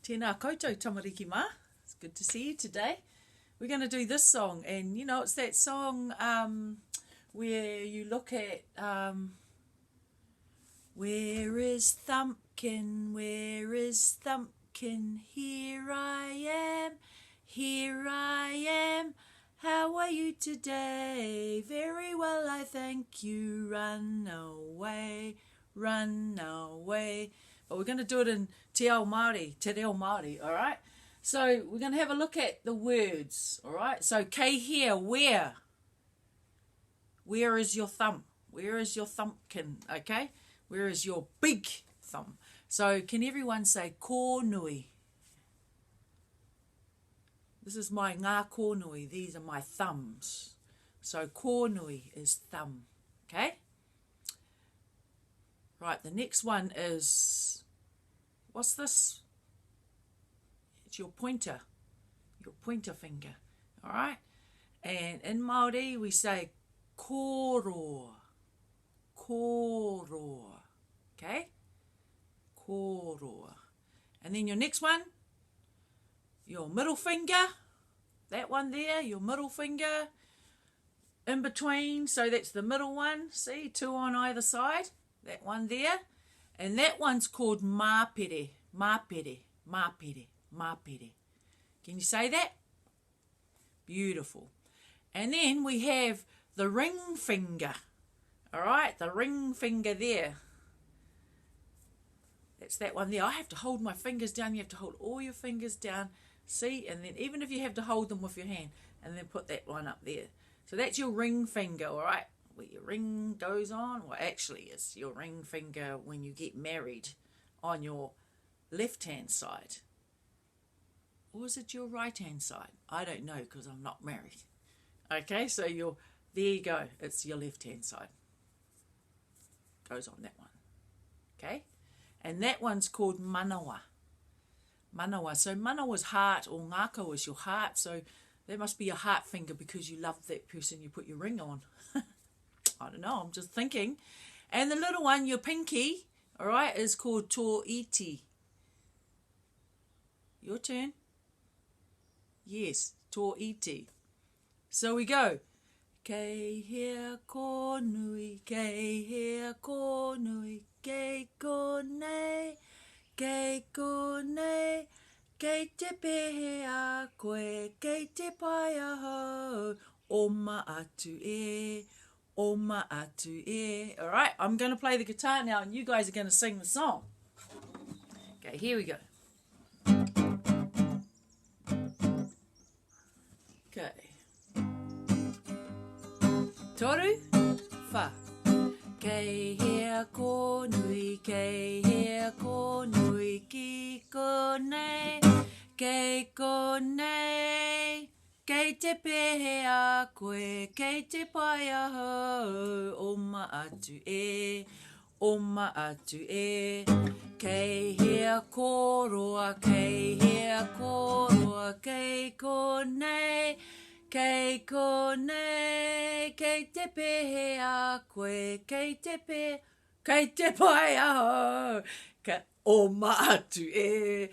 Tēnā koutou tamariki mā. It's good to see you today. We're going to do this song and you know it's that song um, where you look at um, Where is Thumpkin? Where is Thumpkin? Here I am, here I am. How are you today? Very well, I thank you. Run away, run away. But we're going to do it in Te Ao Māori, Te Reo Māori, all right? So we're going to have a look at the words, all right? So kei here, where? Where is your thumb? Where is your thumbkin, okay? Where is your big thumb? So can everyone say kōnui? This is my ngā kōnui, these are my thumbs. So kōnui is thumb, okay? Right, the next one is, what's this? It's your pointer, your pointer finger, all right? And in Māori, we say kōroa, kōroa, okay? Kōroa. And then your next one, your middle finger, that one there, your middle finger, in between, so that's the middle one, see, two on either side, that one there. And that one's called māpere, māpere, māpere, māpere. Can you say that? Beautiful. And then we have the ring finger. All right, the ring finger there. That's that one there. I have to hold my fingers down. You have to hold all your fingers down. See? And then even if you have to hold them with your hand, and then put that one up there. So that's your ring finger, all right? Where your ring goes on. Well, actually, it's your ring finger when you get married on your left-hand side. Or is it your right-hand side? I don't know because I'm not married. Okay, so your there you go. It's your left-hand side. Goes on that one. Okay? And that one's called manawa. Manawa. So manawa's heart or ngākau is your heart. So that must be a heart finger because you love that person you put your ring on. I don't know, I'm just thinking. And the little one, your pinky, all right, is called to'iti. Your turn. Yes, to'iti. So we go. Kei hea ko nui, kei hea ko nui, kei konei, kei konei, kei te pēhea koe, kei te pai ahau, oma atu e, oma atu e. All right, I'm going to play the guitar now and you guys are going to sing the song. Okay, here we go. Okay. Toru, wha. Kei hea ko nui, kei hea ko nui ki konei, kei konei. Kei te pēhea koe, kei te pai ahau, oma atu e, Oma atu e. Kei hea koroa, kei hea koroa, kei konei, kei konei, kei te pēhea koe, kei te pē, kei te pai ahau, ka, oma atu e,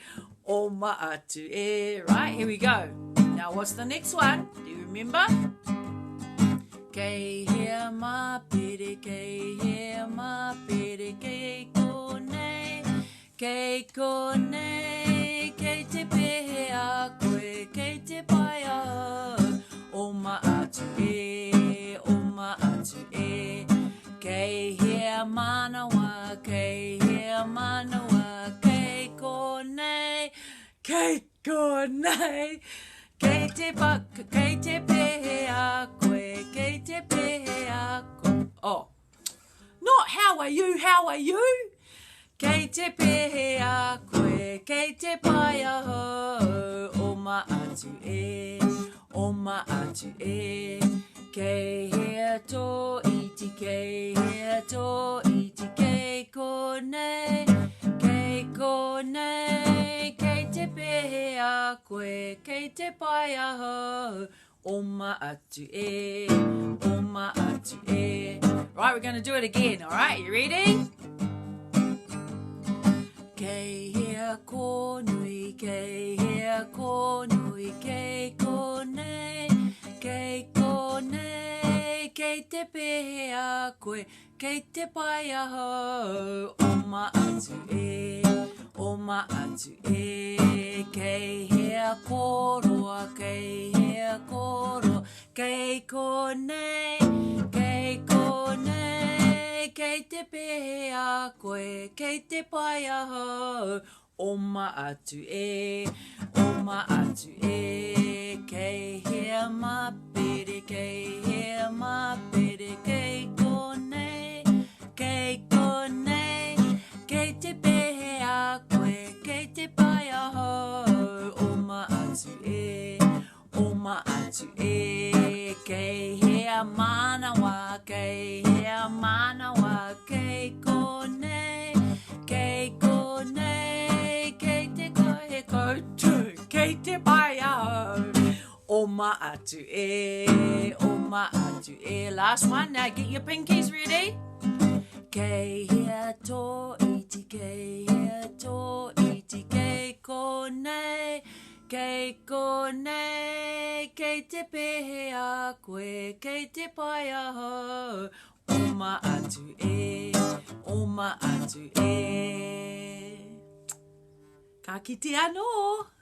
oma atu e. Right, here we go. Now what's the next one? Do you remember? Kei hea māpere, kei hea māpere, kei konei, kei konei, kei te pēhea koe, kei te pai ahau, oma atu e, oma atu e. Kei hea manawa, kei hea manawa, kei konei, kei konei, kei te pa, kei te pēhea koe, kei te pēhea koe. Oh, not how are you, how are you? Kei te pēhea koe, kei te pai ahau, oma atu e, oma atu e. Kei hea tō iti, kei hea tō iti, kei konei, kei konei, kei te pēhea koe, kei te pai ahau, oma atu e, oma atu e. Right, we're going to do it again, all right? You ready? Kei hea. hea kōnui, kei hea kōnui, kei konei, kei konei, kei te pēhea koe, kei te pai ahau, oma atu e, oma atu e, kei hea kōroa, kei hea kōroa, Kei konei, kei konei, kei te pēhea koe, kei te pai ahau, oma atu e, oma atu e, kei hea mapere, kei hea mapere, kei konei, kei konei, kei te pēhea koe, kei te pai ahau, oma atu e, Oma atu e, kei hea manawa, kei hea manawa, kei konei, kei konei, kei te kohe koutou, kei te pai ahau. Oma atu e, oma atu e. Last one, now get your pinkies ready. Kei hea tō iti, kei hea tō iti, kei konei, Kei konei, kei te pēhea koe, kei te pai ahau, oma atu e, oma atu e. Ka kite anō!